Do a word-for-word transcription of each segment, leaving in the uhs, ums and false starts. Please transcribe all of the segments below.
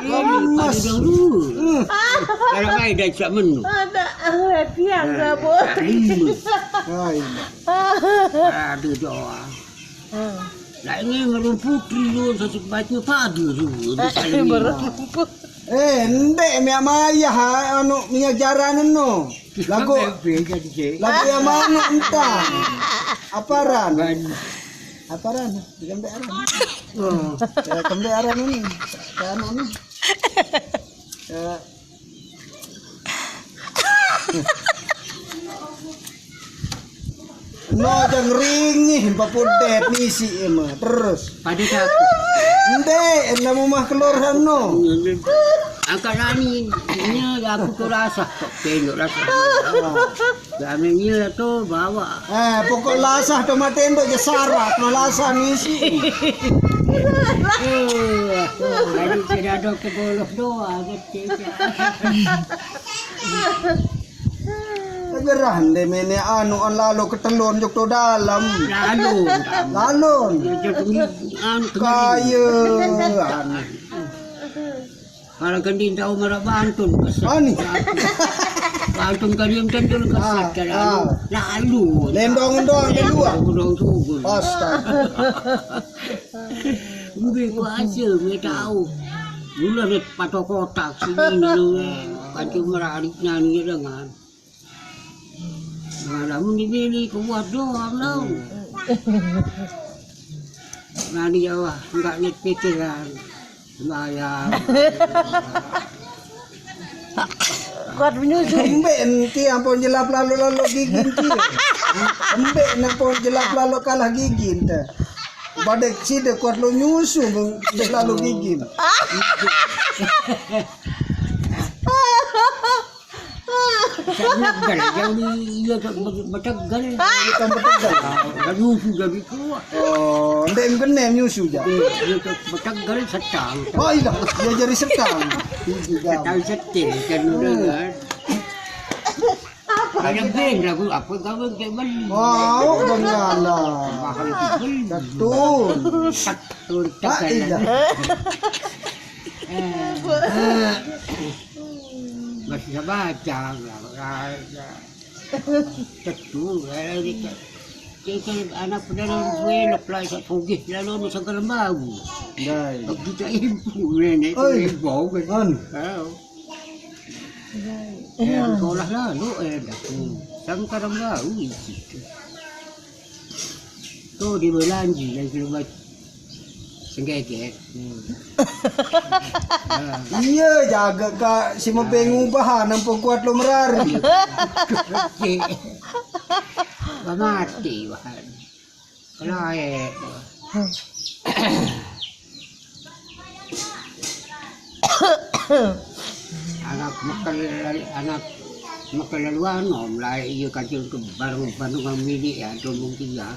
Ini pada dahulu. Kalau baik dah cak menu. Ada, ah, latihan, Nah, Prabu. Lima. Hai. Aduh, doa. Lah ini merumputi lu, sesuk baiknya pada lu. Merumputi. Eh, ndek, minyak mayah, ha, anu, minyak jaran eno. Lagu, lagu yang mana entah. Aparan. Aparan. Kembek aran. Oh, ya, kembek aran ini. Kayak anu ini. Ya. No, jang ringih, papudet, misi, ema. Terus. Pada aku. Ndek, namu mah keluar no. Angkat nani, ini aku tu rasa, kok pendek rasa. Kami ni tu bawa. Eh, pokok lasah tu mati ndek je sarat, no lasah misi. Eh, jadi tidak ada kebolos doa, kecil. Gerah ndek mene anu on lalu ketelun juk tu dalam. Lalu. Lalu. Anu, kaya. Kalau kendin tahu marah bantun kesat. Ani. Bantun kalian tentu kesat. Ah, kalau ah. Lalu. Lendong doang di luar. Lendong doang. Astaga. Udah kuasa, gue tahu. Dulu ada patok kotak sini dulu. Kancing merarik nyanyi dengan. Nah, namun dibeli kuat doang tau. Nah, dia wah, enggak net pikiran. Sembahyang. Kuat menyusu. Embek enti ampun jelap lalu-lalu gigi enti. Embek ampun jelap lalu kalah gigi ente. Badek side kuat lo nyusu, beng, jelap lalu gigi. Cak nyegal, jauh ni, iya, cak be-, betegal. Bukan betegal. Ah, dah nyusu jadi keluar. Oh, ndek kena nyusu je. Dia, dia cak betegal setang. Oh, iya, dia jadi setang. Setang setil, kan, udah, kan. Ada band lagu apa kau, band beli? Oh, benar lah. Mahal tu beli. Betul. Betul, tak. Ah, iya. Eh, eh. Masih baca, lah, baca. Tentu, eh, kita, kita anak pedara belok lah, ikat sugih, lalu anu sangkar bau. Dai. Kita ibu, nenek, oi, ibu, kan. An. Tahu. Ya, sekolah lalu, eh, dah. Sangkar bau, itu. Tu dia belanji, dan kena buat senggeget. Hmm. Ah. Iya, jaga ka si mebeng ubah, nampak kuat lo merari. Mati, wah. Kelae. Anak mekel, anak mekel laluan, om, lah, iya, kacil ke bareng bandungan milik, ya, dombong tiga.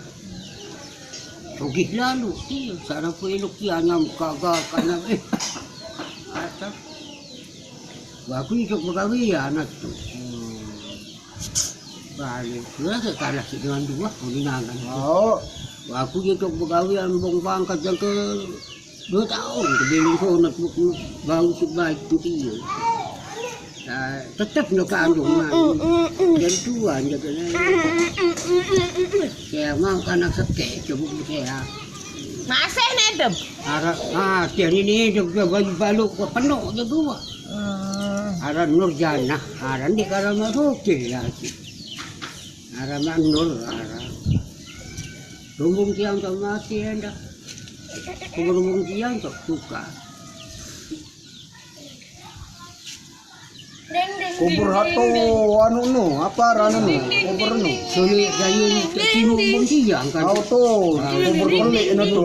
Sugih lalu, iya, sarap elok, iya, nyam kagak, karena, eh, kata, aku hidup begawe, ya, anak tu. Hmm. Balik. Dua ke kalah si dengan dua, kau ni nangan. Oh. Aku je tok begawe ambong pangkat yang ke dua tahun ke biling kau nak bau si baik tu dia. Ah, tetap nak kandung mah. Dan tuan je kena. Saya mau anak sekek cuba saya. Masih nedem. Ara, ah, dia ni ni dia, dia bayu balu ke penuh je dua. Hmm. Ara Nurjana, ara ni kalau mau rukil lagi. Ara Mak Nur, ara. Rumbung tiang tak mati anda. Rumbung tiang tak suka. Kubur hato, anu no, apa aran no? Kubur no. Sulit gaya ni tak timbul rumbung tiang kan. Auto, kubur pelik no tu.